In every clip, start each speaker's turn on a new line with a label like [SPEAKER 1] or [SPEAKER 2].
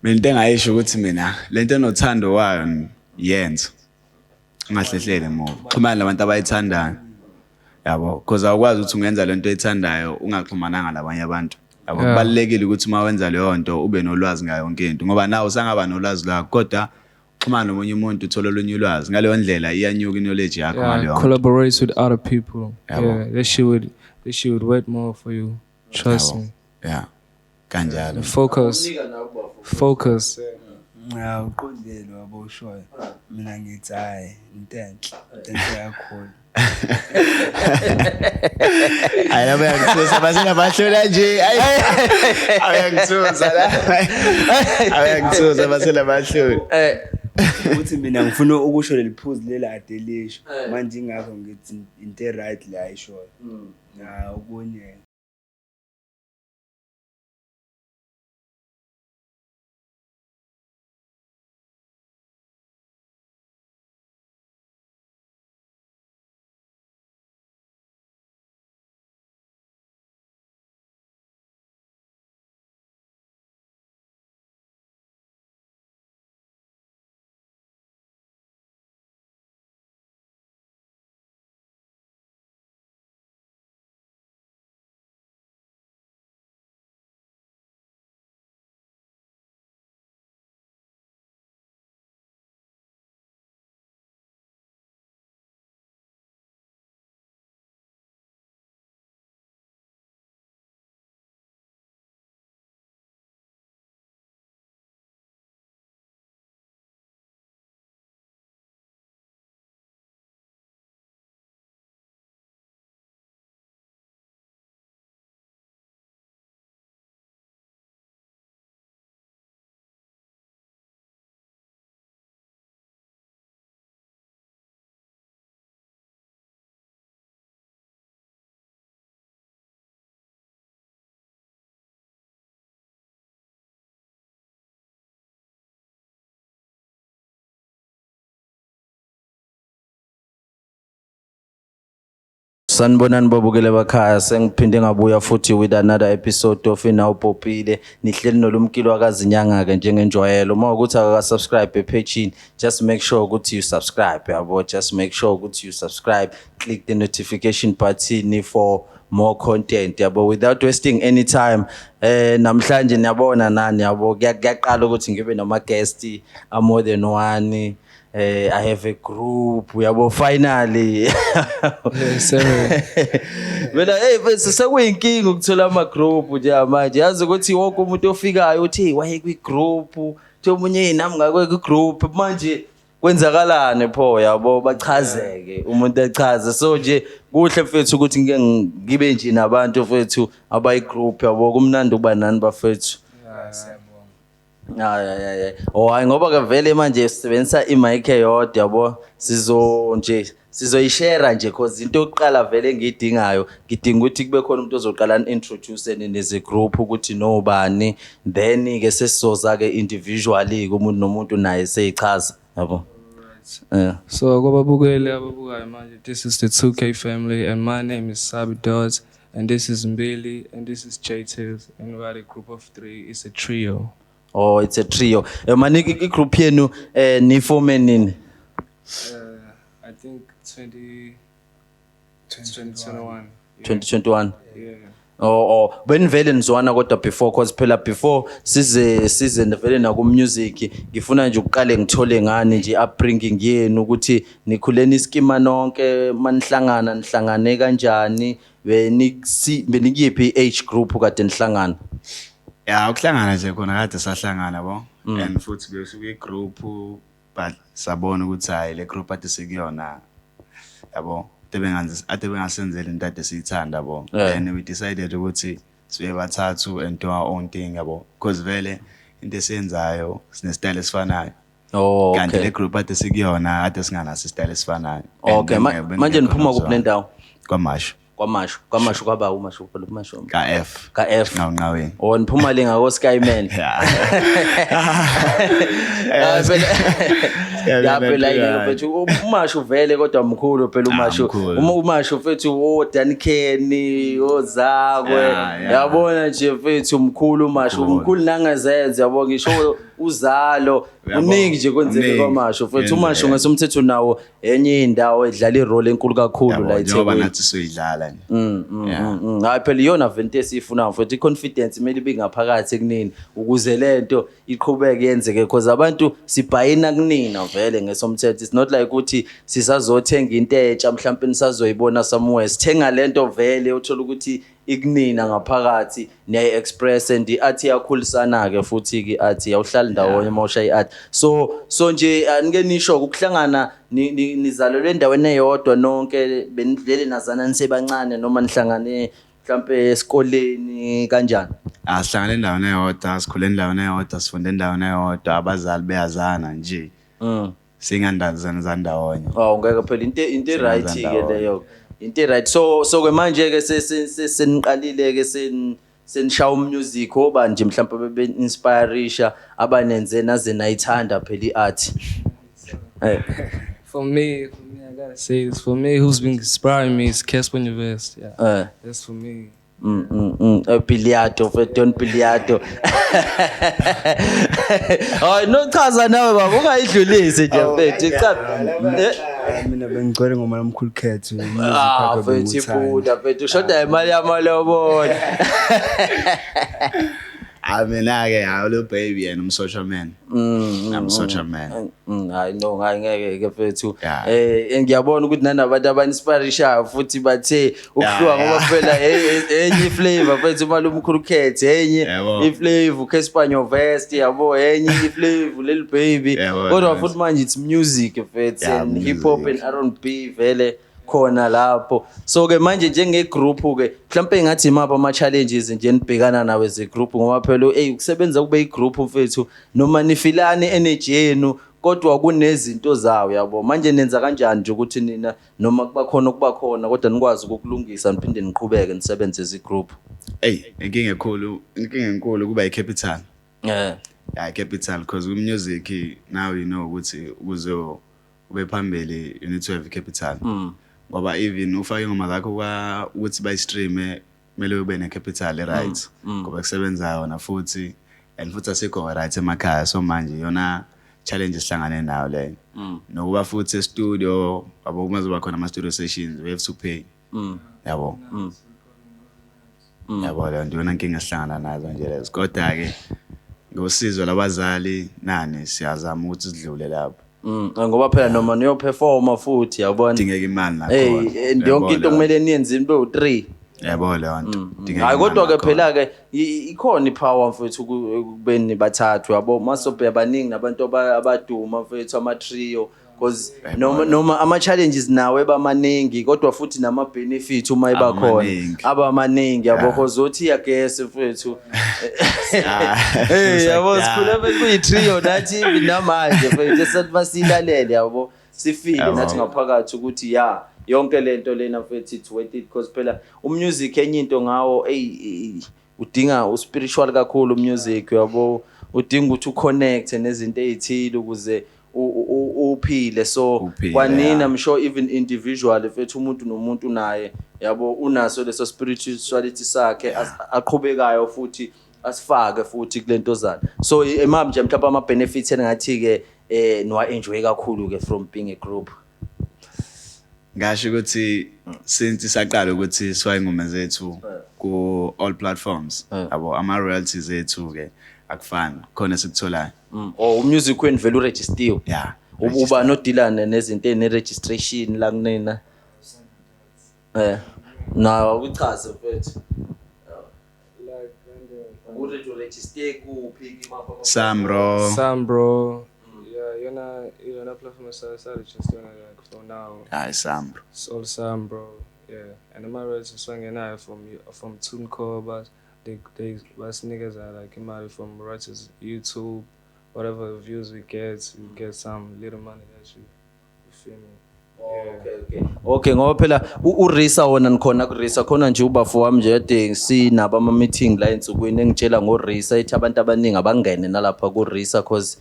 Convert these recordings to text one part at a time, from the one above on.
[SPEAKER 1] Mina into engayisho ukuthi mina lento enothando wayo yenza. Ungahlehlele emuva. Xhumana nabantu abayithandayo. Yabo, because awukwazi ukuthi ungenza lento oyithandayo ungaxhumananga nabanye abantu. Yabo, kubalulekile ukuthi uma wenza leyo nto ube nolwazi ngayo yonke into ngoba nawe usangaba nolwazi lwakho kodwa xhumana nomunye umuntu uthole olunye ulwazi. Ngaleyo ndlela iyanyuka i-knowledge yakho ngaleyo nto.
[SPEAKER 2] Collaborate with other people.
[SPEAKER 1] Yabo.
[SPEAKER 2] Yeah, that shit would work more for you. Trust
[SPEAKER 1] Yabo.
[SPEAKER 2] me.
[SPEAKER 1] Yeah. Kanjalo.
[SPEAKER 2] Focus. Focus.
[SPEAKER 3] Ya, uqondile wabo ushoyo. Mina ngithi hhayi, into enhle, into enhle kakhulu.
[SPEAKER 1] Hayi, laba yangithusa basenabahlola nje. Hayi. Ayangithusa la. Ayangithusa basenabahlola.
[SPEAKER 3] Ukuthi mina ngifuna ukusho leli phuzu leli ade lisho. Manje ingakho ngithi into e-right le ayishoyo. Ya, okunye.
[SPEAKER 4] Sanibonani babukele bakhaya, sengiphinde ngabuya futhi with another episode of Inawu Popile. Nihleli nolumkilo wakazinyanga ke njengenjwayelo. Uma ukuthi akaka subscribe epage, just make sure ukuthi you subscribe, yabo. Just make sure ukuthi you subscribe, click the notification button for more content, yabo. Without wasting any time, namhlanje niyabona nani, yabo, kuyaqala ukuthi ngibe nama guest a more than one. I have a group, uyabo, finally.
[SPEAKER 2] Yes, sir.
[SPEAKER 4] Mina, hey mfethu, sekuyinkinga ukuthola ama group nje manje. Yazi ukuthi wonke umuntu ofikayo uthi waye kwi group, uthi omunye, "Hey, nami ngakwe kwi group." Manje kwenzakalani pho, yabo? Bachazeke, umuntu achaze. So nje kuhle mfethu ukuthi ngike ngibe nje nabantu mfethu abayi group, yabo. Kumnandi ukuba nani bafethu.
[SPEAKER 3] Ya, siyabonga.
[SPEAKER 4] Hayi hayi hayi. Oh hayi, ngoba ke vele manje sisebenzisa i-mic eyodwa, yabo. Sizo nje sizoyishare nje cause into yokuqala vele engiyidingayo, ngidinga ukuthi kube khona umuntu ozoqala introduce neze group ukuthi nobani, then ke sesizoza ke individually kumuntu nomuntu naye seyichaza, yabo. Yeah.
[SPEAKER 2] So kwababukeli ababukayo manje, this is the 2K family and my name is Sabi Dodds and this is Mbili and this is J Tiz and we are a group of three. It's a trio.
[SPEAKER 4] Oh, it's a trio. Mani i-group yenu niforme nini?
[SPEAKER 2] I think 20, 2021. Yeah.
[SPEAKER 4] 2021.
[SPEAKER 2] Yeah.
[SPEAKER 4] Oh, benivele nizwana kodwa before? Cause phela before size vele naku music, ngifuna nje ukuqale ngithole ngani nje upbringing yenu, ukuthi nikhule iskima nonke, manihlangana nihlangane kanjani, benikuyiphi age group kade nihlangana?
[SPEAKER 1] Ya, ukuhlangana nje khona kade sahlangana, bo, and futhi besuke i-group, but sabona ukuthi hayi, le group ade sikuyona, yabo, ade bengasenzeli into ade siyithanda, yabo. Then we decided ukuthi sibe bathathu and do our own thing, yabo, because vele into esiyenzayo sine-style esifanayo. Kanti le group ade sikuyona ade singanaso isitayela esifanayo. And
[SPEAKER 4] Manje
[SPEAKER 1] bengekho
[SPEAKER 4] niphuma kuphi
[SPEAKER 1] nokuzwana.
[SPEAKER 4] nendawo?
[SPEAKER 1] KwaMashu.
[SPEAKER 4] KwaMashu. KwaMashu kwaba uMashu phela uMashu.
[SPEAKER 1] Ka-F.
[SPEAKER 4] Ka-F.
[SPEAKER 1] Nqawunqaweni.
[SPEAKER 4] Oh, niphuma le ngako Skyman.
[SPEAKER 1] Yeah.
[SPEAKER 4] Ah, ya phela yini mfethu, uMashu vele kodwa mkhulu phela uMashu.
[SPEAKER 1] Mkhulu.
[SPEAKER 4] Uma uMashu mfethu, o Duncan, ozakwe. Yabona nje mfethu, mkhulu uMashu.
[SPEAKER 1] Mkhulu.
[SPEAKER 4] Mkhulu nangezenze, yabo, ngisho. Uzalo.
[SPEAKER 1] Uyabo,
[SPEAKER 4] Kuningi nje kwenzeke
[SPEAKER 1] kuningi.
[SPEAKER 4] kwamasho mfethu.
[SPEAKER 1] Kuyenzeka.
[SPEAKER 4] Umasho ngesomthetho nawo enye indawo edlala irole enkulu kakhulu
[SPEAKER 1] Yabo,
[SPEAKER 4] la
[SPEAKER 1] njengoba
[SPEAKER 4] eThekwini.
[SPEAKER 1] nathi soyidlala nje. Yeah.
[SPEAKER 4] Hayi phela iyona vento esiyifunayo mfethu, i-confidence kumele ibe ngaphakathi kunini ukuze lento iqhubeke yenzeke, because abantu sibhayina kunina vele ngesomthetho. It's not like ukuthi sisazothenga into entsha mhlawumbe nisazoyibona somewhere, sithenga lento vele uthola ukuthi ikunina ngaphakathi, niyayi-express and i-art iyakhulisana-ke futhi-ke i-art awuhlali ndawonye uma ushaya i-art. So nje anike nisho ukuhlangana nizalelwe endaweni eyodwa nonke, benivele nazana nisebancane noma nihlangane mhlampe esikoleni kanjani?
[SPEAKER 1] Asihlangane endaweni eyodwa, sikhule endaweni eyodwa, sifunde endaweni eyodwa, abazali beyazana nje. Singandazana zandawonye.
[SPEAKER 4] Oh, ngeke phela into
[SPEAKER 1] Sebenza
[SPEAKER 4] right ke
[SPEAKER 1] ndawonye.
[SPEAKER 4] leyo, into right. So ke manje ke seniqalile ke senishaya umusic, oba nje mhlawumbe bebe inspireisha abanenze naze nayithanda phela iart?
[SPEAKER 2] For me, I gotta say this. For me, who's been inspiring me is Cassper Nyovest. Yeah, that's for me.
[SPEAKER 4] Biliado, Don Biliado. Hayi no, chaza nawe baba, ungayidlulisi nje mfethu. Cha.
[SPEAKER 3] Mina bengigcwele ngoma lomkhulu Khethu.
[SPEAKER 4] Ah, mfethu ibuda mfethu, ushoda imali yamalobolo.
[SPEAKER 1] Ah, mina-ke hayi, lo baby yena umsocial man. I'm social man.
[SPEAKER 4] Hayi no, hayi ngeke ke mfethu.
[SPEAKER 1] Yeah.
[SPEAKER 4] Ngiyabona ukuthi nanabantu abaninspirishayo futhi bathe ukuhluka ngoba phela enye iflavor mfethu imali omkhulu Khethe, enye iflavor Cassper Nyovest, yabo, enye iflavor Lil Baby. Kodwa futhi manje it's music mfethu and hip hop and R&B vele khona lapho. So ke manje njenge group ke mhlawumbe ngathi imapha ama challenges nje nibhekana nawe ze group, ngoba phela hey ukusebenza kube i group mfethu noma nifilane energy yenu kodwa kunezinto zawo, yabo. Manje nenza kanjani nje ukuthi nina noma kuba khona okuba khona kodwa nikwazi ukukulungisa niphinde niqhubeke nisebenze as group?
[SPEAKER 1] Ey, inkinga enkulu kuba i-capital. Yeah, capital, because with music now you know ukuthi ukuze ube phambili you need to have capital. Ngoba even ufake ingoma zakho kwa ukuthi bayistreame kumele ube ne-capital e-right. Ngoba kusebenza yona futhi and futhi asikho right emakhaya, so manje yona challenge esihlangane nayo leyo. Nokuba futhi e-studio, yabo, uma kuzoba khona ama-studio sessions we have to pay. Yabo. Yabo, leyo nto iyona nkinga esihlangana nazo nje lezo. Kodwa-ke ngosizo labazali nani siyazama ukuthi sidlule lapho.
[SPEAKER 4] Ngoba phela noma niyoperforma futhi, yabona.
[SPEAKER 1] Dingeka imali
[SPEAKER 4] Hey,
[SPEAKER 1] nakhona.
[SPEAKER 4] and yonke into kumele niyenze into u3.
[SPEAKER 1] Yabo leyo nto. Dingeka
[SPEAKER 4] Hayi
[SPEAKER 1] imali
[SPEAKER 4] kodwa ke
[SPEAKER 1] nakhona.
[SPEAKER 4] phela ke ikhona ipower mfethu ekubeni bathathu, yabo, masobhe abaningi nabantu abaduma mfethu ama trio, because noma ama challenges nawe ebamaningi kodwa futhi nama benefits uma ebakhona
[SPEAKER 1] Abamaningi.
[SPEAKER 4] abamaningi, yabo, cause uthi yagesi mfethu. Hey, yabo, sikhule mfethu kuyi trio nathi even namanje mfethu esathi basilalele, yabo, sifile nathi ngaphakathi ukuthi ya yonke lento lena mfethu it's worth it, because phela umusic enye into ngawo ey udinga uspiritual kakhulu umusic, yabo, udinga ukuthi uconnect nezinto ezithile ukuze uphile, so
[SPEAKER 1] Uphile,
[SPEAKER 4] kwanina I'm sure even individual mfethu umuntu nomuntu naye, yabo, unaso leso spirituality sakhe aqhubekayo futhi asifake futhi kulento zana. So imam nje mhlawumbe ama benefits engathi ke niwa enjoy kakhulu ke from being a group?
[SPEAKER 1] Ngasho ukuthi since saqala ukuthi siwaye ingoma zethu ku all platforms, yabo, ama royalties ethu ke akufani, khona esikutholayo.
[SPEAKER 4] Oh, umusic wenu vele uregistiwe?
[SPEAKER 1] Yeah.
[SPEAKER 4] Uba nodilana nezinto ene-registration la kunina nawo akuchaze mfethu.
[SPEAKER 2] Like
[SPEAKER 4] Uregister kuphi?
[SPEAKER 1] Samro.
[SPEAKER 2] Sambro. Yeah, yona platform sa register like for now.
[SPEAKER 1] Hayi, Sambro.
[SPEAKER 2] It's all Sambro. Yeah. And the royalties sangenayo from TuneCore, but they basinikeza like imali from royalties, YouTube, whatever views we get some little money that you feel me. Yeah.
[SPEAKER 4] Okay, ngoba phela uRisa wona nikhona kuRisa khona nje ubafo wami nje kade sinabo ama meeting la ensukwini engitshela ngoRisa, ethi abantu abaningi abangene nalapha kuRisa cause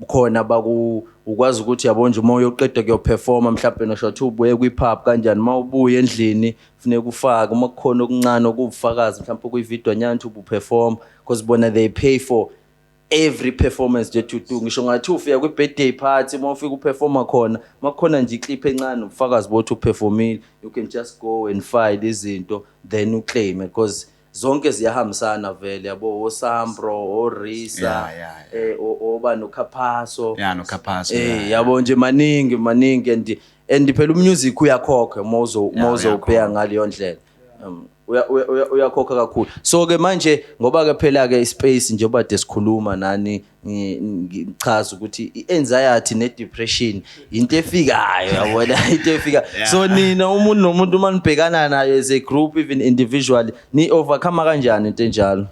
[SPEAKER 4] khona baku ukwazi ukuthi, yabo nje, uma uyoqeda kuyoperforma mhlawumbe nosho ukuthi ubuye kwi-pub kanjani, uma ubuye endlini funeka ufake uma kukhona okuncane okubufakazi mhlawumbe kuyi-video nyana ukuthi ubuperform, because bona they pay for Every performance that you do, ngisho ngathi ufika kwi-birthday party, uma ufika uperforma khona, makukhona nje iclip encane ubufakazi bokuthi uperformile, you can just go and file izinto, then uclaim, because zonke ziyahambisana vele, yabo, oSAMRO, oRISA, oba noCAPASSO.
[SPEAKER 1] Yeah, noCAPASSO.
[SPEAKER 4] Yabo nje, maningi maningi, and phela umusic uyakhokha uma uzobheka ngaleyo ndlela. Uyakhokha kakhulu. So ke manje, ngoba ke phela ke ispace njengoba de sikhuluma nani, ngichaza ukuthi i-anxiety ne-depression into efikayo, yabona, into efika. So nina, umuntu nomuntu, uma nibhekana nayo as a group, even individually, ni overcome kanjani into enjalo?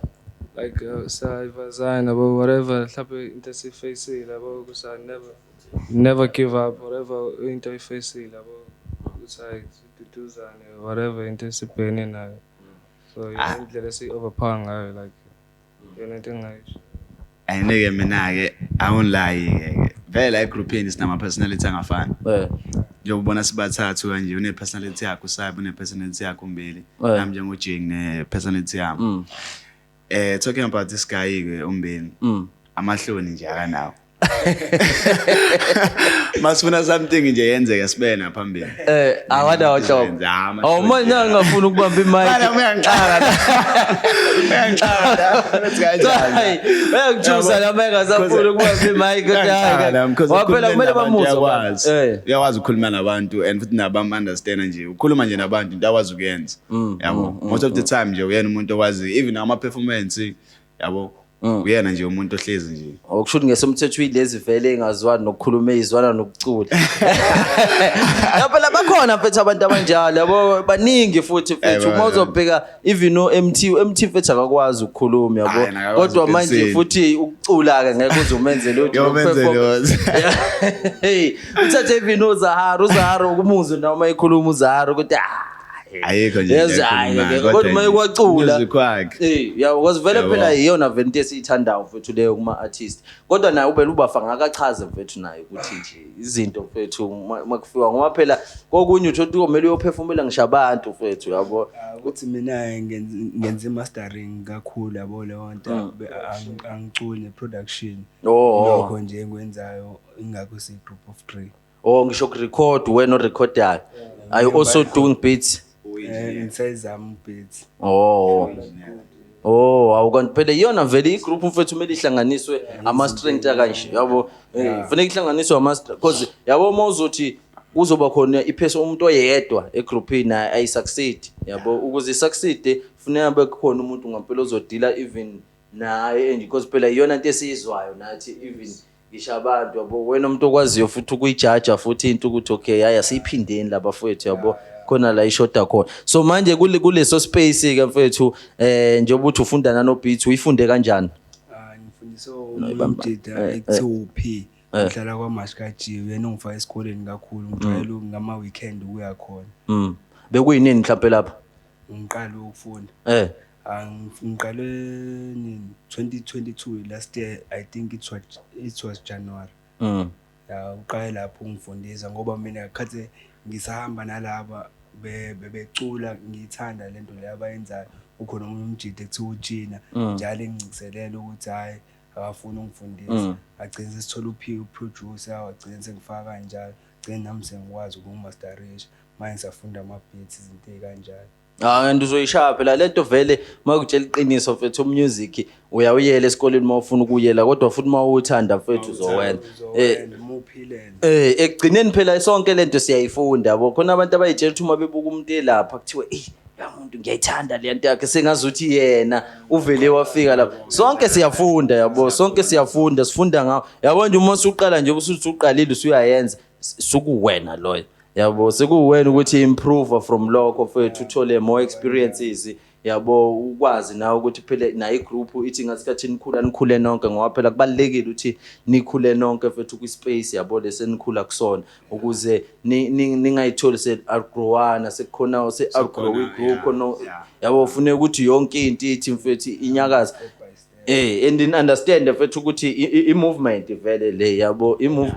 [SPEAKER 2] Like sayivazana, yabo, whatever mhlawumbe into esiyifacile, yabo, ukuthi I never never give up, whatever into oyifacile, yabo, ukuthi hayi, siduduzane, whatever into esibhekene nayo. So yona indlela esi-overpower ngayo, like yona into engingayisho.
[SPEAKER 1] Ayinike mina-ke, I won't lie-ke, vele la egroupini sinama-personality angafani. Njengoba ubona sibathathu kanje, une-personality yakhe uSabi, une-personality yakhe uMbili, nami njengo-Jay ngine-personality yami. Talking about this guy-ke, uMbili, amahloni nje akanawo. Masifuna something nje yenzeke, sibe naphambili.
[SPEAKER 4] Awanawo hlobo.
[SPEAKER 1] Ah,
[SPEAKER 4] Oh, manje ngingafuni ukubamba imic.
[SPEAKER 1] Mana uyangixaka la. Uyangixaka la. Uthi kanjani?
[SPEAKER 4] Hayi, uyangithusa la uma engasafuni ukubamba imic.
[SPEAKER 1] Uyangixaka la, because
[SPEAKER 4] Ngoba phela kumele
[SPEAKER 1] ukukhuluma nabantu
[SPEAKER 4] bamuzwe.
[SPEAKER 1] uyakwazi. Uyakwazi ukukhuluma nabantu and futhi nabam understand nje. Ukhuluma nje nabantu, into akwazi ukuyenza. Yabo. Most of the time nje uyena umuntu okwazi, even ama performance, yabo. Uyena nje umuntu ohlezi nje.
[SPEAKER 4] Okusho ukuthi ngesemthethweni lezi vele engazwani nokukhuluma, ezizwana nokucula. Ya, phela bakhona, mfethu, abantu abanjalo, yabo, baningi futhi, mfethu. Uma uzobheka even no MT, MT, mfethu, akakwazi ukukhuluma, yabo.
[SPEAKER 1] Hayi, akakwazi.
[SPEAKER 4] Kodwa manje
[SPEAKER 1] Ukuphensela.
[SPEAKER 4] futhi ukucula ke ngeke uze umenzele ukuthi
[SPEAKER 1] Ngeke umenze lutho.
[SPEAKER 4] Hey, uthathe even uZahara, uZahara ukumuzwe noma ekhuluma uZahara ukuthi ah,
[SPEAKER 1] Ayikho nje
[SPEAKER 4] Yes,
[SPEAKER 1] into
[SPEAKER 4] hayi,
[SPEAKER 1] ayikhulumayo,
[SPEAKER 4] kodwa uma
[SPEAKER 1] nje
[SPEAKER 4] ekwacula.
[SPEAKER 1] music wakhe.
[SPEAKER 4] Yabo, because vele phela iyona vele into esiyithandayo, mfethu, leyo kuma-artist. Kodwa naye ubele ubafa ngakachaze, mfethu, naye ukuthi nje izinto, mfethu, uma kufika, ngoba phela kokunye uthola ukuthi kumele uyophefumula ngisho abantu, mfethu, yabo.
[SPEAKER 3] Ah, ukuthi mina ngenza i-mastering kakhulu, yabo, leyo nto. Angiculi, ne-production. Lokho nje engikwenzayo, ingakho siyi-group of three.
[SPEAKER 4] Oh, ngisho kurecord, wena orecordayo. Are you also doing beats?
[SPEAKER 3] Ngisayizama beats.
[SPEAKER 4] Oh, awu, kanti phela iyona vele igroup, mfethu, kumele ihlanganiswe ama-strength akanje, yabo. Kufuneka ihlanganiswe ama, because yabo, uma uzothi kuzoba khona iphesa umuntu oyedwa egroupini, ayi-succeed, yabo. Ukuze i-succeed kufuneka bekhona umuntu ngampela ozodila even naye and because phela iyona into esiyizwayo nathi, even ngisho abantu, yabo, wena umuntu okwaziyo futhi ukuyijaja futhi into ukuthi okay, hayi, asiyiphindeni laba, fethu, yabo, khona la ishoda khona. So manje kuleso space ke, mfethu, njengoba uthi ufunda nano beats, uyifunde kanjani?
[SPEAKER 3] Ah, ngifundiswe umjida ekuthiwa uP, uhlala kwaMashi kaG. Uyena ongifaka esikoleni kakhulu, ngijwayele ngama-weekend ukuya khona.
[SPEAKER 4] Bekuyinini mhlawumbe lapha?
[SPEAKER 3] Ngiqale ukufunda. Ah, ngiqale nini, 2022, last year, I think it was January. Ya, uqale lapho ungifundisa, ngoba mina khathi ngisahamba nalaba bebecula, ngiyithanda lento le abayenzayo. Ukhona omunye umjida ekuthiwa uJina, njalo engiciselela ukuthi hhayi, akafuni ungifundisa. Agcine sesithola uphi uproducer, wagcine sengifaka kanjalo, gcine nami sengikwazi ukungimasterisha. Manje ngisafunda ama-beats, izinto ey'kanjalo.
[SPEAKER 4] Ah, and uzoyishaya phela lento vele. Makutshela iqiniso, mfethu, umusic uyawuyela esikoleni uma ufuna ukuyela, kodwa futhi uma uwuthanda, mfethu, uzowenza.
[SPEAKER 3] Uzowenza uma uphilele.
[SPEAKER 4] Ekugcineni phela sonke lento siyayifunda, yabo. Khona abantu abayitshela ukuthi uma bebuka umuntu elapha kuthiwe, "Eh, ya muntu ngiyayithanda le nto yakhe," sengazuthi yena uvele wafika lapha. Sonke siyafunda, yabo, sonke siyafunda, sifunda ngawo, yabo nje. Uma usuqala nje, usuthi uqalile, usuyayenza, sukuwena loyo, yabo, sekuwena ukuthi improve from lokho, mfethu, uthole more experiences, yabo, ukwazi nawe ukuthi phela nayo igroup ithi ngasikhathi nikhula, nikhule nonke, ngoba phela kubalulekile ukuthi nikhule nonke, mfethu, kwi-space, yabo, lesenikhula kusona, ukuze ningayitholi se-outgrowana, sekukhona se-outgrow
[SPEAKER 1] Sekukhona,
[SPEAKER 4] igroup khona, yabo. Funeka ukuthi yonke into ithi, mfethu, inyakaza. And understand, mfethu, ukuthi i-movement vele le, yabo, i-move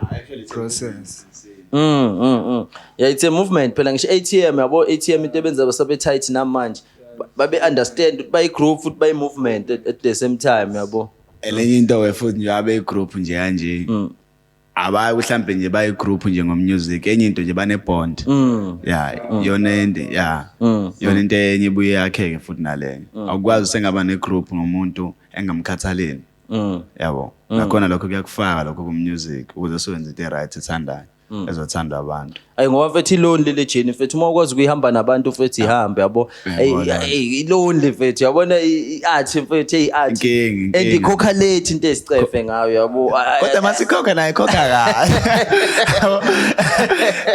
[SPEAKER 3] Process.
[SPEAKER 4] Yeah, it's a movement phela. Ngisho ATM, yabo, ATM into ebenza basabe tight namanje. Babe understand ukuthi bayi group futhi bayi movement at the same time, yabo.
[SPEAKER 1] Elenye into ke futhi nje, abe group nje kanje, abayi mhlambe nje bayi group nje ngomusic, enye into nje bane bond. Yeah, yona into, yeah, yona into enye ibuye yakheke futhi naleyo. Awukwazi sengaba ne group ngomuntu engamkhathaleli, yabo. Nakhona lokho kuyakufaka lokho ku music ukuze siwenze into right ethandayo, ezothandwa abantu.
[SPEAKER 4] Ayi, ngoba mfethu ilonely le journey, mfethu. Uma ukwazi ukuyihamba nabantu, mfethu, ihambe, yabo.
[SPEAKER 1] Uyayibona.
[SPEAKER 4] Ey, ilonely, mfethu, yabona, i-art, mfethu, i-art.
[SPEAKER 1] Inkinga,
[SPEAKER 4] And
[SPEAKER 1] inkinga.
[SPEAKER 4] ikhokha late into esicefe ngayo, yabo.
[SPEAKER 1] Kodwa masikhokha naye khokha kahle,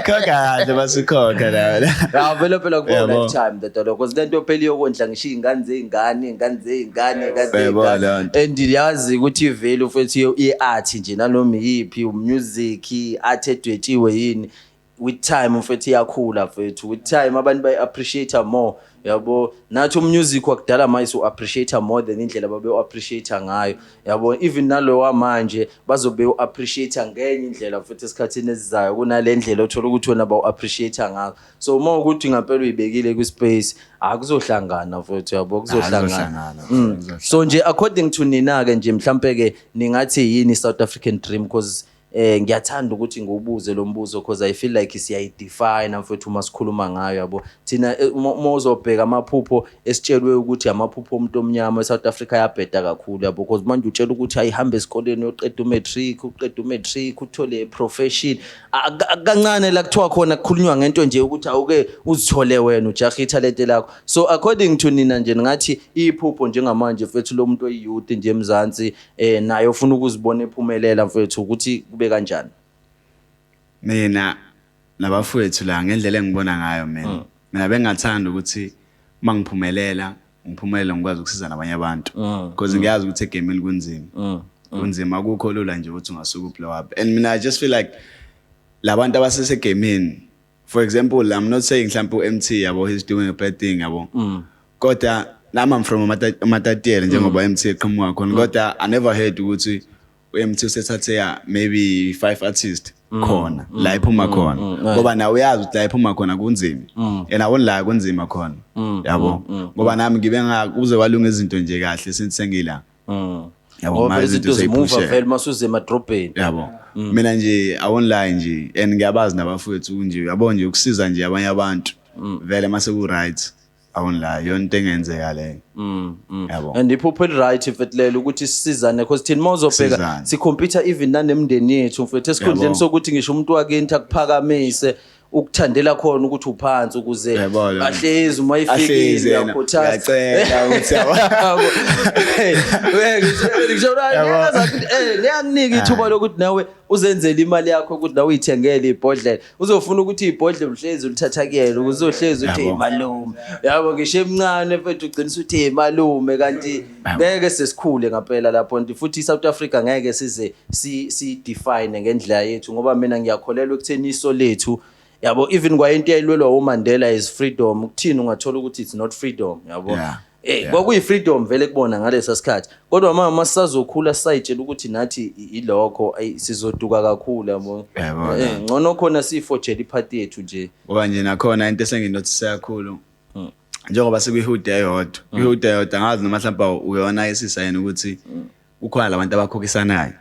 [SPEAKER 1] khokha kahle masikhokha nayo.
[SPEAKER 4] Ya, vele phela kubo lifetime ndoda lokho, because lento phela iyokondla ngisho iy'ngane zey'ngane, iy'ngane zey'ngane, iy'ngane
[SPEAKER 1] Uyayibona
[SPEAKER 4] zey'ngane.
[SPEAKER 1] leyo nto.
[SPEAKER 4] And yazi ukuthi i-value, futhi, ye-art nje, nanoma iyiphi, umusic, i-art edwetshiwe, yini, with time, mfethu, iyakhula, mfethu. With time abantu bayi-appreciate more, yabo. Nathi umusic wakudala manje u-appreciate more than indlela babe-appreciate ngayo, yabo. Even nalo wamanje bazobe u-appreciate ngenye indlela futhi esikhathini esizayo kunale ndlela othola ukuthi wena bawu-appreciate ngayo. So uma ukuthi ngampela uyibekile kwi-space, akuzohlangana futhi, yabo, kuzohlangana.
[SPEAKER 1] Kuzohlangana, kuzohlangana.
[SPEAKER 4] So nje according to nina-ke nje, mhlampe-ke ningathi yini i-South African dream? Because ngiyathanda ukuthi ngiwubuze lo mbuzo because I feel like siyayidefine, mfethu, uma sikhuluma ngayo, yabo. Thina uma uzobheka amaphupho esitshelwe ukuthi amaphupho omuntu omnyama eSouth Africa ayabheda kakhulu, yabo, because manje utshela ukuthi ayihambe esikoleni, uyoqeda umatric, uqeda umatric, uthole profession. Kancane la kuthiwa khona kukhulunywa ngento nje ukuthi awuke uzithole wena, ujahe ithalente lakho. So according to nina nje, ningathi iphupho njengamanje, mfethu, lo muntu oyiyouth nje eMzansi, naye ufuna ukuzibona ephumelela, mfethu, ukuthi kube kanjani?
[SPEAKER 1] Mina nabafowethu la, ngendlela engibona ngayo mina bengathanda ukuthi uma ngiphumelela, ngiphumelela ngikwazi ukusiza nabanye abantu, because ngiyazi ukuthi egameni kunzima, kunzima, akukho lula nje ukuthi ungasuka ublow up. And mina I just feel like labantu abasesegameni, for example, I'm not saying mhlawumbe u-Emtee, yabo, he's doing a bad thing, yabo, kodwa nami I'm from Matatiele njengoba MT eqhamuka khona, kodwa I never heard ukuthi u-Emtee usethathe ya maybe five artists khona la iphuma khona, ngoba nawe uyazi ukuthi la iphuma khona kunzima, and I won't lie, kunzima khona, yabo, ngoba nami ngibe kuze kwalunga izinto nje kahle since sengila, yabo.
[SPEAKER 4] Ngoba
[SPEAKER 1] Ma
[SPEAKER 4] phela izinto zimuva
[SPEAKER 1] seyiphusheka.
[SPEAKER 4] vele masuze emadrobheni.
[SPEAKER 1] Yabo, mina nje I won't lie nje, and ngiyabazi nabafowethu nje, yabo, nje ukusiza nje abanye abantu vele mase ku right, I won't lie, yona into engenzeka leyo, yabo.
[SPEAKER 4] And iphupho eli-right, mfethu, lelo ukuthi sisizane, because thina uma uzobheka
[SPEAKER 1] Sisizane.
[SPEAKER 4] sicompete even nanemndeni yethu, mfethu, esikhundleni sokuthi ngisho umuntu wakini akuphakamise, ukuthandela khona ukuthi uphansi ukuze
[SPEAKER 1] Yabo, lo.
[SPEAKER 4] ahlezi uma
[SPEAKER 1] Ahlezi
[SPEAKER 4] ifikile
[SPEAKER 1] yena,
[SPEAKER 4] uyakhuthaza.
[SPEAKER 1] uyacela ukuthi yabo.
[SPEAKER 4] Ngisho ngiyakunika ithuba lokuthi nawe uzenzele imali yakho, ukuthi nawe uyithengele ibhodlela. Uzofuna ukuthi ibhodlela uhlezi ulithatha kuyena, ukuze uzohlezi uthi, "Hey, malume," yabo. Ngisho emncane, mfethu, ugcina usuthi, "Hey, malume," kanti ngeke sesikhule ngampela lapho. Nti futhi iSouth Africa ngeke size si define ngendlela yethu, ngoba mina ngiyakholelwa ekutheni iso lethu, yabo, even kwayinto eyayilwelwa uMandela is freedom, ukuthini ungathola ukuthi it's not freedom, yabo. Kwakuyi freedom vele kubona ngalesa sikhathi, kodwa mama sisazokhula sisayitshela ukuthi nathi ilokho, ayi, sizoduka kakhulu, yabo.
[SPEAKER 1] Yabo,
[SPEAKER 4] Ngcono khona siyifojele iparty yethu nje.
[SPEAKER 1] Ngoba nje nakhona into esenginothise kakhulu, njengoba sikwihood eyodwa, kwihood eyodwa, angazi noma mhlawumbe uyona isisa yena ukuthi kukhona labantu abakhokhisanayo,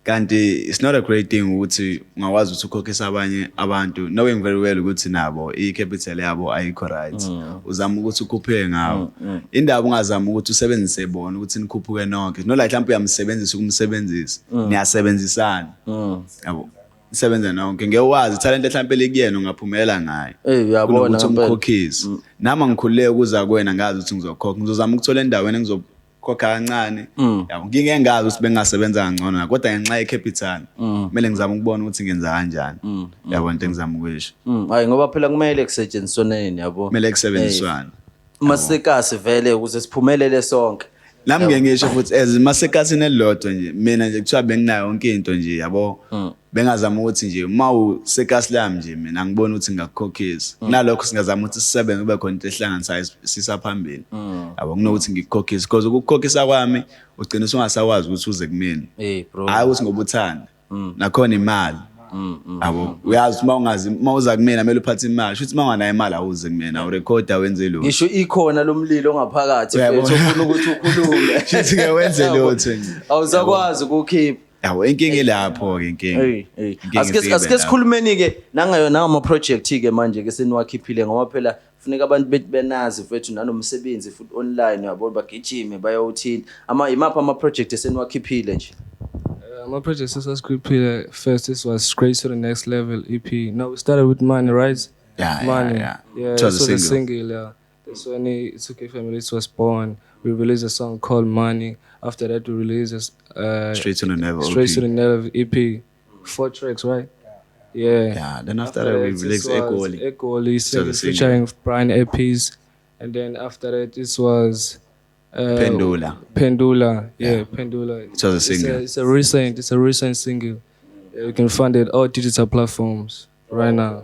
[SPEAKER 1] kanti it's not a great thing ukuthi ungakwazi ukuthi ukhokhise abanye abantu knowing very well ukuthi nabo i-capital yabo ayikho right. Uzama ukuthi ukhuphuke ngawo indaba, ungazama ukuthi usebenzise bona ukuthi nikhuphuke nonke. Not like mhlawumbe uyamsebenzisa, ukumsebenzisa, niyasebenzisana, yabo, nisebenze nonke. Ngeke wazi talent mhlawumbe likuyena ungaphumelela ngayo
[SPEAKER 4] Uyabona
[SPEAKER 1] kunokuthi
[SPEAKER 4] ngempela.
[SPEAKER 1] umkhokhise. Nami angikhululeke ukuza kuwena ngazi ukuthi ngizokhokha, ngizozama ukuthola endaweni engizokhokha kancane, yabo. Ngike ngazi ukuthi bengingasebenza kangcono, kodwa ngenxa ye-capital kumele ngizame ukubona ukuthi ngenza kanjani, yabo, into engizama ukuyisho.
[SPEAKER 4] Hayi, ngoba phela kumele kusetshenziswaneni, yabo.
[SPEAKER 1] Kumele kusebenziswane.
[SPEAKER 4] Masekasi vele ukuze siphumelele sonke.
[SPEAKER 1] Nami ngeke ngisho futhi as masekasini elilodwa nje, mina nje kuthiwa benginayo yonke into nje, yabo, bengazama ukuthi nje uma usekasi lami nje, mina angiboni ukuthi ngingakukhokhisa. Kunalokho singazama ukuthi sisebenze, kube khona into ehlanganisayo sisa phambili, yabo, kunokuthi ngikukhokhise, because ukukukhokhisa kwami ugcina usungasakwazi ukuthi uze kumina.
[SPEAKER 4] Bro.
[SPEAKER 1] Hayi ukuthi ngoba uthanda, nakhona imali. Yabo, uyazi uma ungazi, uma uza kumina kumele uphathe imali. Shuthi uma unganayo imali awuze kumina, urekhoda wenze lutho.
[SPEAKER 4] Ngisho ikhona lomlilo ongaphakathi
[SPEAKER 1] Uyabo.
[SPEAKER 4] mfethu ufuna ukuthi ukhulume.
[SPEAKER 1] Shuthi ke wenze lutho nje.
[SPEAKER 4] Awusakwazi ukukhipha.
[SPEAKER 1] Yabo, inkinga ilapho ke, inkinga.
[SPEAKER 4] Hey, hey.
[SPEAKER 1] Inkinga
[SPEAKER 4] Asike
[SPEAKER 1] ifike
[SPEAKER 4] asike
[SPEAKER 1] lapho.
[SPEAKER 4] sikhulumeni ke nangayo nangama project ke manje ke seniwakhiphile, ngoba phela kufuneka abantu bethi benazi mfethu nanomsebenzi futhi online, yabo, bagijime bayowuthinta. Ama imaphi ama project eseniwakhiphile nje?
[SPEAKER 2] My project is script first. This was Straight to the Next Level EP. No, we started with Money, right?
[SPEAKER 1] Yeah,
[SPEAKER 2] Money.
[SPEAKER 1] yeah.
[SPEAKER 2] Yeah,
[SPEAKER 1] It was
[SPEAKER 2] this
[SPEAKER 1] a
[SPEAKER 2] was a
[SPEAKER 1] single.
[SPEAKER 2] single. Yeah, that's when it 2K Family it was born. We released a song called Money. After that, we released
[SPEAKER 1] Straight to the Never
[SPEAKER 2] Straight
[SPEAKER 1] EP.
[SPEAKER 2] to the Never EP. 4 tracks, right? Yeah.
[SPEAKER 1] Yeah, then after that we
[SPEAKER 2] this
[SPEAKER 1] released
[SPEAKER 2] was
[SPEAKER 1] Egoli.
[SPEAKER 2] Egoli, single
[SPEAKER 1] a single.
[SPEAKER 2] featuring Brian Epis. And then after that, this was
[SPEAKER 1] Pendula.
[SPEAKER 2] Pendula, yeah, Pendula.
[SPEAKER 1] It was a single.
[SPEAKER 2] It's a recent single. Yeah, you can find it all digital platforms right now.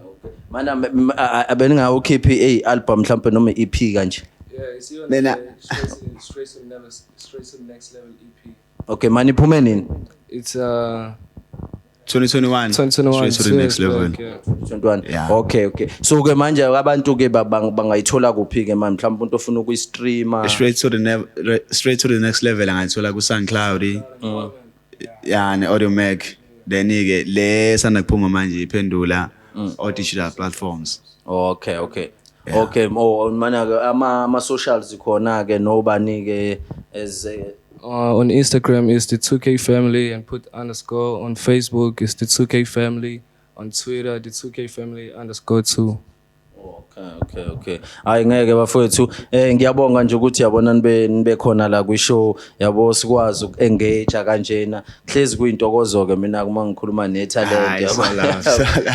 [SPEAKER 4] Mana abeningawukhiphi a album mhlawumbe noma EP kanje?
[SPEAKER 2] Yeah, it's even
[SPEAKER 1] Mina-
[SPEAKER 2] straight to the next level EP.
[SPEAKER 4] Okay, mani iphume nini?
[SPEAKER 2] It's
[SPEAKER 1] 2021.
[SPEAKER 2] 2021.
[SPEAKER 1] Straight to the next
[SPEAKER 2] 2 years
[SPEAKER 1] level.
[SPEAKER 2] back, yeah.
[SPEAKER 4] 21.
[SPEAKER 1] Yeah.
[SPEAKER 4] Okay. So ke manje abantu ke bangayithola kuphi ke manje, mhlawumbe umuntu ofuna ukuyistreama?
[SPEAKER 1] Straight to the next level angayithola ku SoundCloud. Yeah, ne Audiomack. Then ke le sanda kuphuma manje iphendula all digital platforms.
[SPEAKER 4] Okay. Okay, oh mana ke ama socials khona ke nobani ke as
[SPEAKER 2] On Instagram is the 2K family and put underscore. On Facebook is the 2K family. On Twitter the 2K family underscore 2.
[SPEAKER 4] Okay. Hayi ngeke bafowethu, ngiyabonga nje ukuthi yabona nibe khona la kwi show, yabo, sikwazi ukuengage kanjena. Hlezi kuyintokozo ke mina uma ngikhuluma ne talent,
[SPEAKER 1] Hayi,
[SPEAKER 4] yabo.
[SPEAKER 1] so love, so love.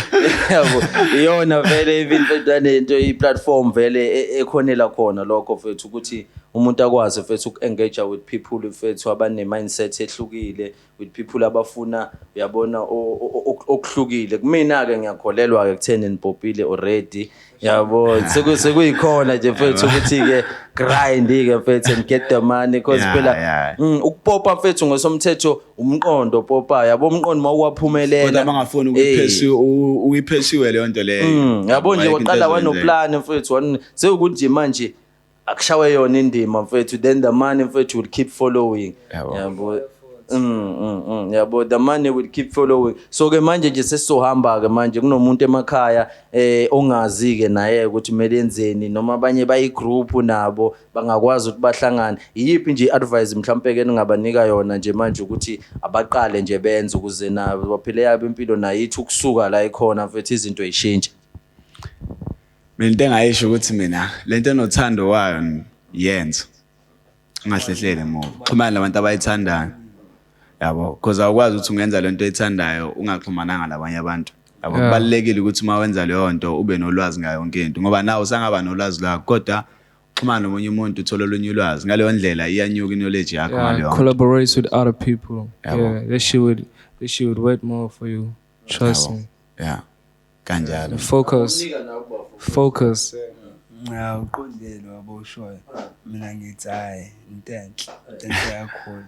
[SPEAKER 4] Yabo, iyona vele even nento i platform vele ekhonela khona lokho mfethu, ukuthi umuntu akwazi mfethu ukuengage with people mfethu abane mindset ehlukile, with people abafuna, uyabona, okuhlukile. Kumina ke ngiyakholelwa ke kutheni nipopile already, yabo, sekuyikhona nje mfethu ukuthi ke grind ke mfethu and get the money, because phela ukupopa mfethu ngosomthetho umqondo popa, yabo, umqondo mawuwaphumelela.
[SPEAKER 1] Kodwa bangafuni ukuyipursue, uyipursue leyo nto leyo.
[SPEAKER 4] Yabo nje
[SPEAKER 1] Ayikho into
[SPEAKER 4] waqala
[SPEAKER 1] ezoyenzeka.
[SPEAKER 4] wanoplan mfethu, sekukuthi nje manje akushawe yona indima mfethu, then the money mfethu will keep following.
[SPEAKER 1] Yabo.
[SPEAKER 4] Yabo. Yabo, the money will keep following. So ke manje nje sesizohamba ke manje, kunomuntu emakhaya ongazi ke naye ukuthi kumele enzeni, noma abanye bayi group nabo bangakwazi ukuthi bahlangane. Iyiphi nje advice mhlambe ke ningabanika yona nje manje ukuthi abaqale nje benze ukuze nabo baphile yabo impilo nayithi ukusuka la ikhona mfethu izinto zishintshe?
[SPEAKER 1] Mina into engayisho ukuthi mina lento enothando wayo yenza, ungahlehlele emuva, xhumana nabantu abayithandayo, yabo, because awukwazi ukuthi ungenza lento oyithandayo ungaxhumananga nabanye abantu, yabo. Kubalulekile ukuthi uma wenza leyo nto ube nolwazi ngayo yonke into, ngoba nawe usangaba nolwazi lwakho, kodwa uxhumana nomunye umuntu uthole olunye ulwazi, ngaleyo ndlela iyanyuka i-knowledge yakho ngaleyo nto.
[SPEAKER 2] Collaborate with other people.
[SPEAKER 1] Yabo.
[SPEAKER 2] Yeah, that shit would work more for you. Trust
[SPEAKER 1] Yabo.
[SPEAKER 2] me.
[SPEAKER 1] Yeah, kanjalo.
[SPEAKER 2] Focus. Focus.
[SPEAKER 3] Ya, uqondile wabo ushoyo. Mina ngithi hayi, into enhle, into enhle kakhulu.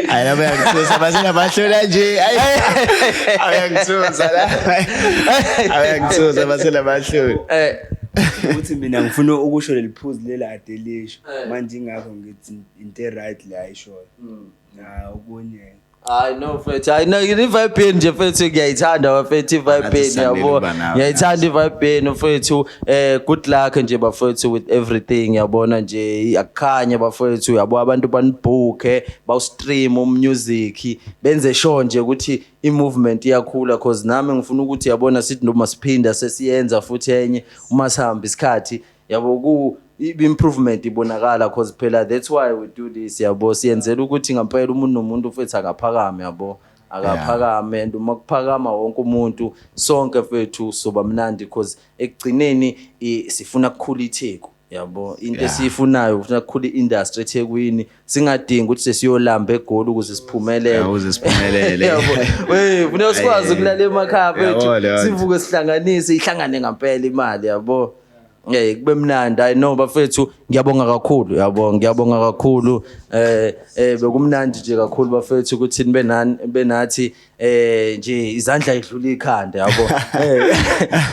[SPEAKER 1] Hayi, laba yangithusa basela nje. Ayi, ayangithusa la. Ayangithusa basela bahlula.
[SPEAKER 3] Ukuthi mina ngifuna ukusho leli phuzu leli ade lisho. Manje ingakho ngithi into right le ayishoyo. Na okunye.
[SPEAKER 4] Hayi no mfethu, hayi no, i-vibe yenu nje mfethu ngiyayithanda mfethu, i-vibe
[SPEAKER 1] Ngathi
[SPEAKER 4] yenu,
[SPEAKER 1] sisandile
[SPEAKER 4] yabo.
[SPEAKER 1] ukuba nawe,
[SPEAKER 4] Ngiyayithanda i-vibe yenu mfethu. Good luck nje bafethu with everything, yabona nje akukhanye bafethu, yabo, abantu banibhuke, bawustream umusic, benze sure nje ukuthi i-movement iyakhula, cause nami ngifuna ukuthi, yabona, sithi noma siphinda sesiyenza futhi enye uma sihamba isikhathi, yabo, ku improvement ibonakala, cause phela that's why we do this, yabo, siyenzela ukuthi ngempela umuntu nomuntu futhi akaphakame, yabo, akaphakame, and uma kuphakama wonke umuntu sonke mfethu soba mnandi, cause ekugcineni sifuna kukhula iTheku, yabo, into esiyifunayo ufuna kukhula i-industry eThekwini, singadingi ukuthi sesiyolamba eGoli ukuze siphumelele.
[SPEAKER 1] Yeah, ukuze siphumelele.
[SPEAKER 4] Yabo, wey, funeka sikwazi ukulala emakhaya
[SPEAKER 1] Yabo
[SPEAKER 4] mfethu,
[SPEAKER 1] leyo nto.
[SPEAKER 4] sivuke sihlanganise, ihlangane ngempela imali, yabo. Kube mnandi. I know bafethu, ngiyabonga kakhulu, yabo, ngiyabonga kakhulu. Bekumnandi nje kakhulu bafethu ukuthi nibe nani benathi. Nje izandla idlula ikhanda, yabo.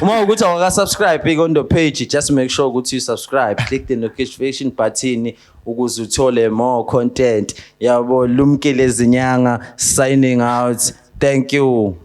[SPEAKER 4] Uma ukuthi awuka subscribe on the page, just make sure ukuthi you subscribe, click the notification button ukuze uthole more content, yabo. Lumkile Zinyanga signing out. Thank you.